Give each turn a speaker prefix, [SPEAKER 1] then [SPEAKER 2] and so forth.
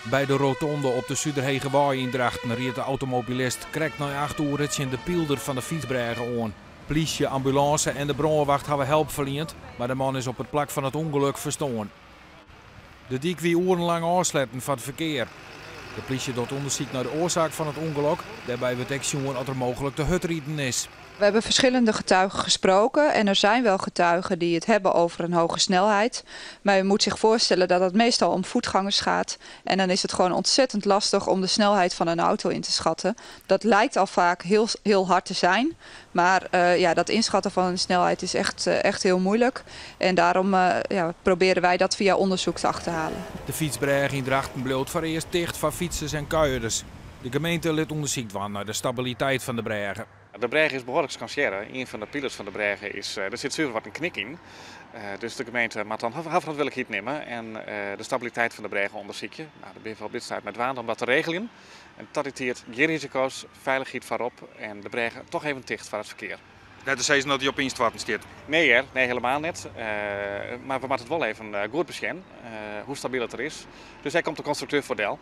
[SPEAKER 1] By de rotonde op de Suderhegewei yn Drachten ried de automobilist krekt nei 8 oere tsjin de pylder fan de fytsbrêge oan. Plysje, ambulânse en de brânwacht hawwe help ferliend, mar de man is op it plak fan it ûngelok ferstoarn. De dyk wie oerenlang ôfsletten foar it ferkear. De plysje docht ûndersyk nei de oarsaak fan it ûngelok. Dêrby wurdt ek sjoen oft der mooglik te hurd riden is.
[SPEAKER 2] We hebben verschillende getuigen gesproken en er zijn wel getuigen die het hebben over een hoge snelheid. Maar u moet zich voorstellen dat het meestal om voetgangers gaat. En dan is het gewoon ontzettend lastig om de snelheid van een auto in te schatten. Dat lijkt al vaak heel, heel hard te zijn. Maar ja, dat inschatten van een snelheid is echt, echt heel moeilijk. En daarom ja, proberen wij dat via onderzoek te achterhalen.
[SPEAKER 1] De fytsbrêge yn Drachten bliuwt foarearst ticht foar fytsers en kuierders. De gemeente lit ûndersyk dwaan nei de stabiliteit fan de brêge.
[SPEAKER 3] De brêge is behoarlik skansearre. Ien fan de pylers fan de brêge is, der sit suver wat in knik yn. Dus de gemeente moat dan har ferantwurdlikheid nimme en de stabiliteit fan de brêge ûndersykje. No, dêr binne we op dit stuit mei dwaande om dat te regeljen. En ta dy tiid gjin risiko's, feilichheid foarop en de brêge toch even ticht foar it ferkear.
[SPEAKER 4] Net te sizzen dat hy op ynstoarten stiet.
[SPEAKER 3] Nee hear, nee helemaal net. Mar we moatte it wol even goed besjen, hoe stabyl it der is. Dus dêr komt de konstrukteur foar del.